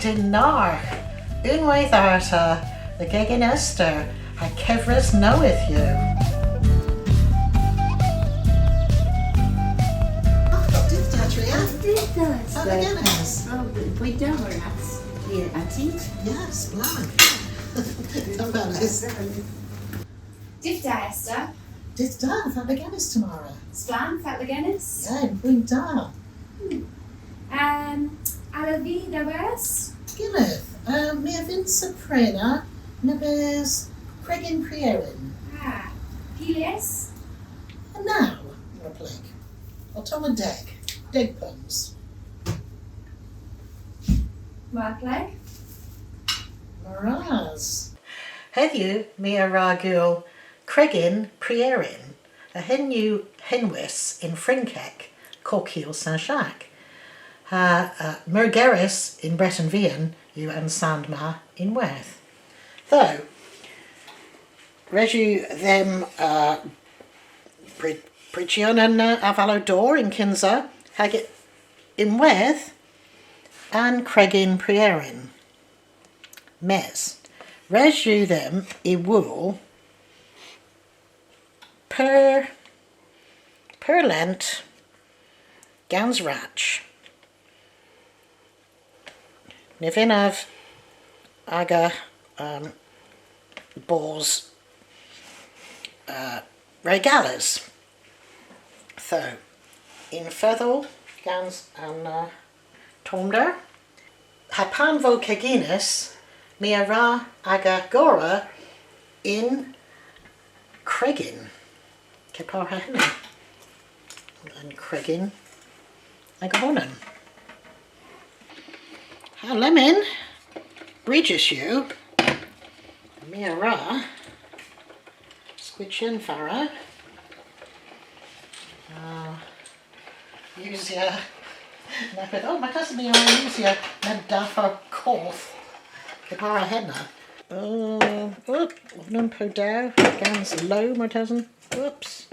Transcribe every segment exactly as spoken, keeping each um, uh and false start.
Dynnargh! Unnweyth arta dhe Gegin Esther ha kevres nowydh yw. Dydh da, Tria. Dydh da. Fatla genes? O, pwy da, Horace? Ie, a ti? Ie, splann. Tamm benes. Dydh da, Esther. Dydh da, fatla genes, Tamara? Splann, fatla genes? Ie, yn poynt da. Hmm. Ehm, a allav vy dha weres? Gyllydh, ehm, my a vynnsa prena nebes kregyn prierin. Ah, py lies? Naw, mar pleg. Ottomma deg. Deg peuns. Mar pleg. Meur ras. Hedhyw my a wra gul kregyn prierin. Ha henn yw henwys yn Frynkek Coquille Saint-Jacques. Ha, uh, meurgerys yn Breten Vian yw an sand ma ynwedh. Ytho, res yw dhymm, uh, bry-, bryjyon an, uh, avalow dor yn kynsa, hag ynwedh an kregyn prierin. Mes, res yw dhymm y wul pur, pur lent gans rach. Ny vynnav aga, um, bos, uh, re gales. Ytho, yn fedhel gans an, uh, tomder. Ha pan vo keginys, my a wra aga gorra yn kregyn. Kepar ha henna. Yn kregyn aga honan. Ha lemmyn, bryjys yw. My a wra skwychya yn fara. Uh, Usya neppyth. O, martesen my a wra usya neb dafar koth. Kepar ha henna. Uh, o, onan po dew. Gans low, martesen. Oops.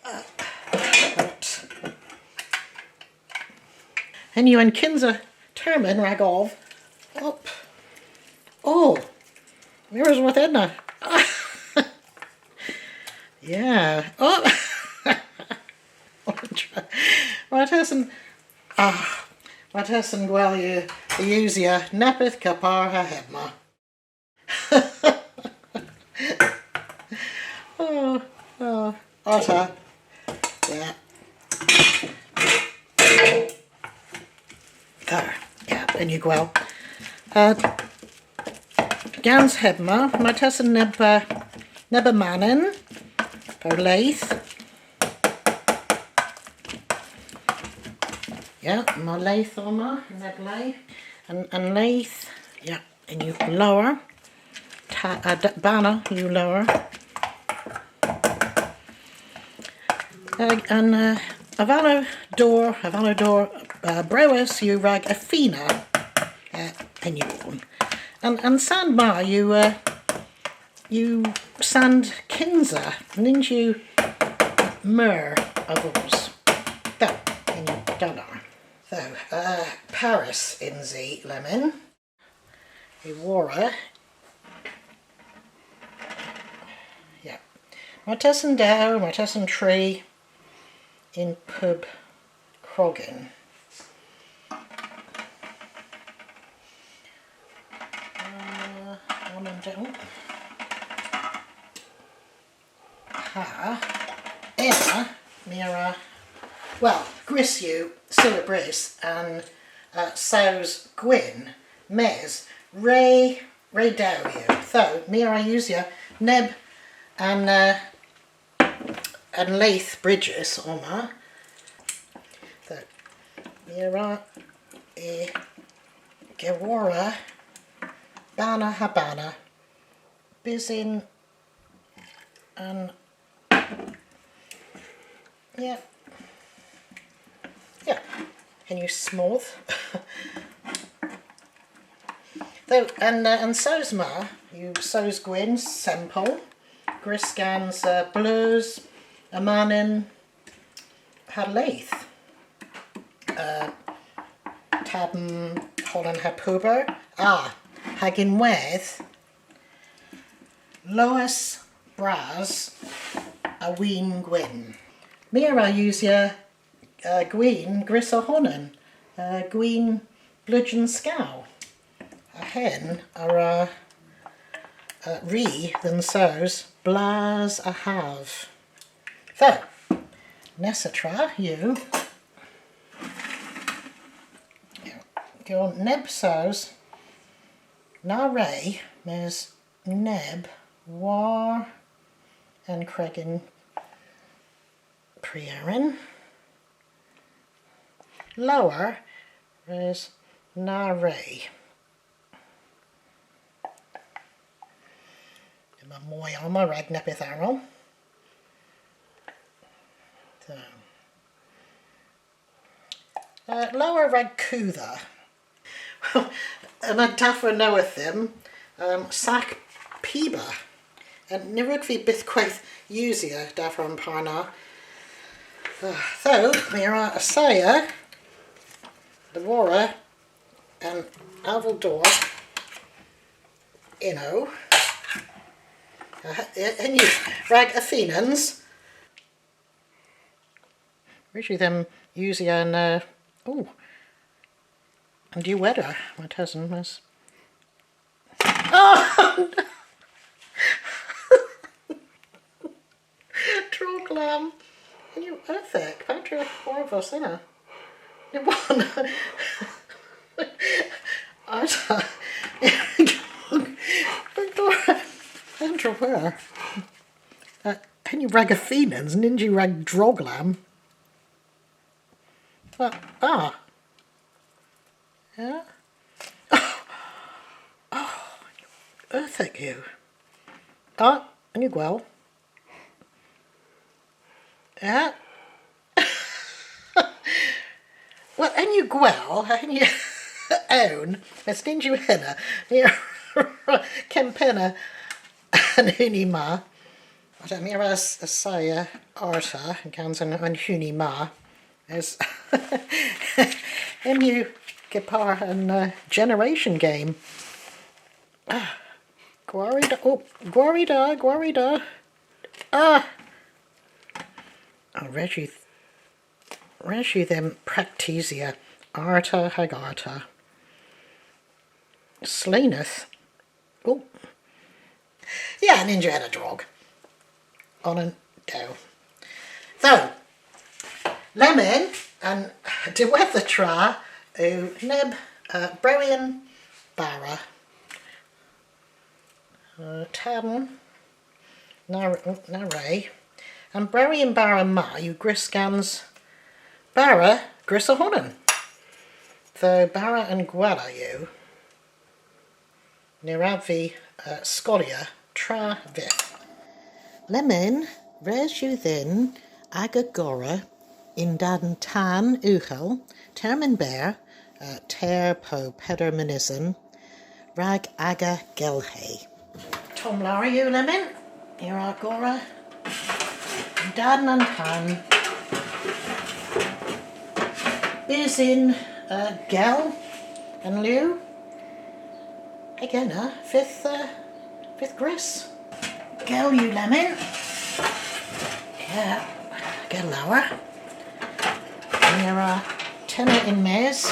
Uh, right. Henn yw an kynsa termyn ragov. Op. O! Mires orth henna. Yeah. O! Martesen. Ah. Martesen gwell yw dhe usya neppyth kepar ha hemma. Oh, oh. Otta. Yeah. There. Yeah, yn yw gwell. Uh, gans hemma, martesen neb, uh, neb amanyn, po leth. Yeah, mar leth omma, neb le. An, an leth, yeah. Yn yw lowr. Ta-, uh, d-, banna yw lowr. Hag an, uh, avalow dor, avalow dor, uh, brewys yw rag afina, uh, yn yw. An, an sand ma yw, uh, yw sand kynsa, nyns yw meur a vos. Da, yn yw da lowr. So, uh, parys yns i lemmyn. Y worra. Yeah. Martesen dew, martesen tri yn pub krogen. Uh, amanyn dew. Ha ena, my a wra, wel, gwrys yw seulabrys an, uh, sows gwynn, mes re, re dew yw. Ytho, my a wra usya neb an, uh, an leth bryjys omma. Ytho, my a wra y geworra banna ha banna. Bys yn an, yeah. Yeah. Henn yw smooth. Ytho, an, uh, an sows ma yw sows gwynn, sempel, gwrys gans, uh, bleus, amanyn, ha leth. uh, tabm holan ha puber. Ah, hag ynwedh, loas bras a win gwynn. My a wra usya, uh, gwin gwrys ow honan, uh, gwin bleujen skaw. Ha henn a wra, uh, ri dhe'n sows blas a hav. Ytho, nessa tra yw gul neb sows, na re, mes neb war an kregin prierin. Lowr, res na re. Yma moy omma rag neppyth arall. So. Uh, lowr rag kudha. Yma daffar nowydh dhymm, um, sak piba. Ha ny wrug vy bythkweyth usya daffar a'n par na. Uh, ytho, my a wra assaya dhe worra an aval dor ynno. Uh, henn yw rag afinans. Res yw dhymm usya an, uh, ooh, an diwedar, my cousin was. Oh! Droglamm. Henn yw euthek. Pandr'a hwarvos ena? Ni wonn. Arta. Pandr'a hwer. Uh, henn yw rag afinans, nyns yw rag droglamm. But, ah. Yeah? Oh, euthek yw. Ah, henn yw gwell. Yeah? Wel, henn yw gwell, henn yw ewn, mes nyns yw henna. Ni a wra kempenna an huni ma. Arta, my a wra assaya arta, gans an, an huni ma. As hemm yw kepar an, uh, generation game. Ah, gwari da, oh, gwari da, gwari da. Ah! Oh, res yw th-, res yw dhymm praktisya arta hag arta. Slineth. Oh. Yeah, nyns yw henna drog. Onan, dew. Ytho, lemmyn, an diwettha tra yw neb, uh, brewyon bara. Uh, tabm, na, na re. An brewyon bara ma yw gwrys gans bara gwrys ow honan. Ytho bara an gwella yw. Ny wrav vy, uh, skolya tra vyth. Lemmyn, res yw dhyn aga gorra yn-dann tan ughel, termyn berr, uh, teyr po peder mynysen, rag aga gelhe. Tomm lowr yw lemmyn, ni a wra gorra yn-dann an pan. Bys yn, uh, gell an lu. Hag ena, fydh, uh, fydh gwrys. Gell yw lemmyn. Yeah, gell lowr. Ni a wra tenna yn-mes.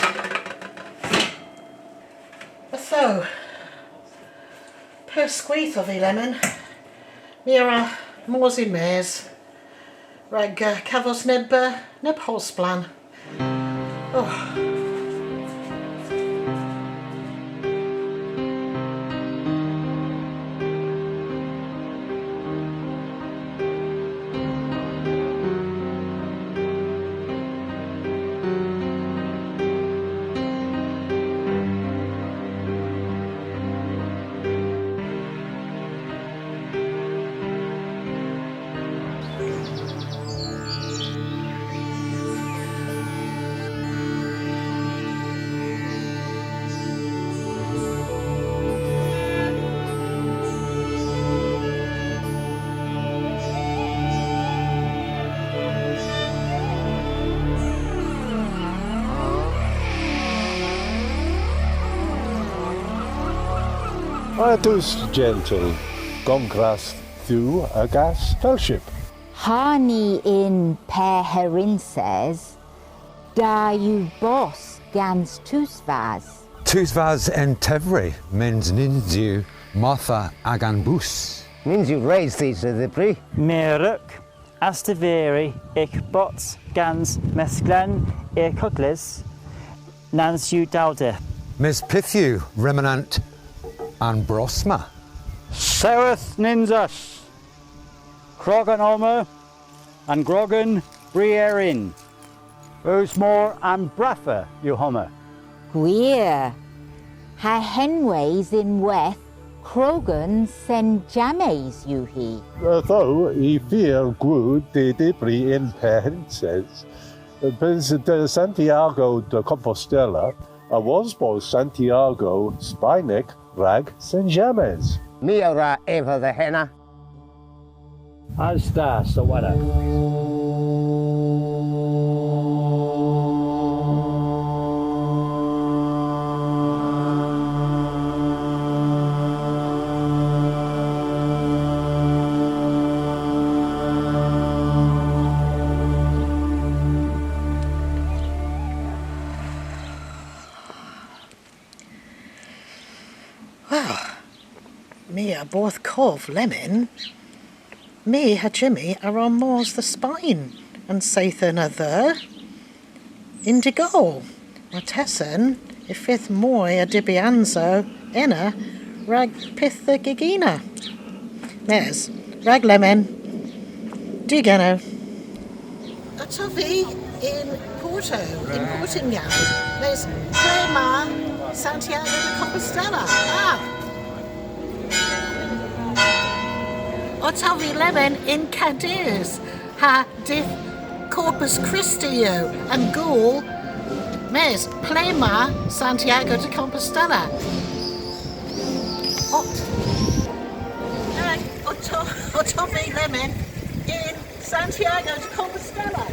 Ytho, pur skwith ov vy lemmyn. My a wra mos yn-mes rag, eh, kavos neb, eh, neb hosplan. Oh. A dus jentyl, gongrass dhywgh agas fellowship. Ha ni yn Perthynses, da yw bos gans tus vas. Tus vas yn tevri, mes nyns yw martha agan bus. Nyns yw res dhis a dhybri. My a wrug asteviri y'm bots gans mesklen erkoglys, nans yw daldydh. Mes pyth yw remenant an bros ma? Sereth nyns eus. Krogen omma, an grogen brierin. Eus mor an brassa yw homma. Gwir. Ha henwys ynwedh krogen Sen James yw hi. Ytho y fia gwout dhe dhybri yn Perthynses, bys dhe Santiago de Compostela, awos bos Santiago Spaynek rag Sen James. My a wra eva dhe henna. As da, Sowena. Wel, my a borth kov lemmyn. My ha Jimmy a wra mos dhe Spayn an seythen a dheu. Yn dyghol, martesen y fydh moy a dybyansow ena rag pyth dhe gegina. Mes, rag lemmyn. Duw genowgh. Otta vy yn Porto, yn Portingal. Mes ple ma Santiago de Compostela? Ah! Otta vy lemmyn yn Cadiz, ha dydh Corpus Christi yw, an gool. Mes ple ma Santiago de Compostela? Ot. Nag otta, otta vy lemmyn yn Santiago de Compostela.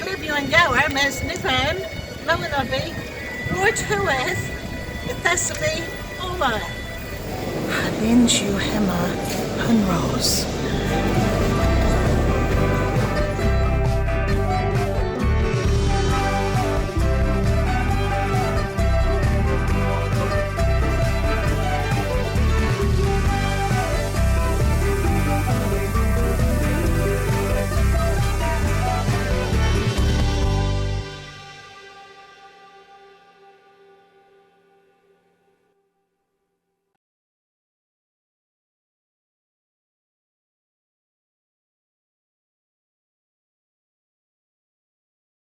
Glyb yw an gewer, mes ny vern, lowen ov vy, war tewedh, yth esov vy omma. Ha nyns yw hemma Penrose.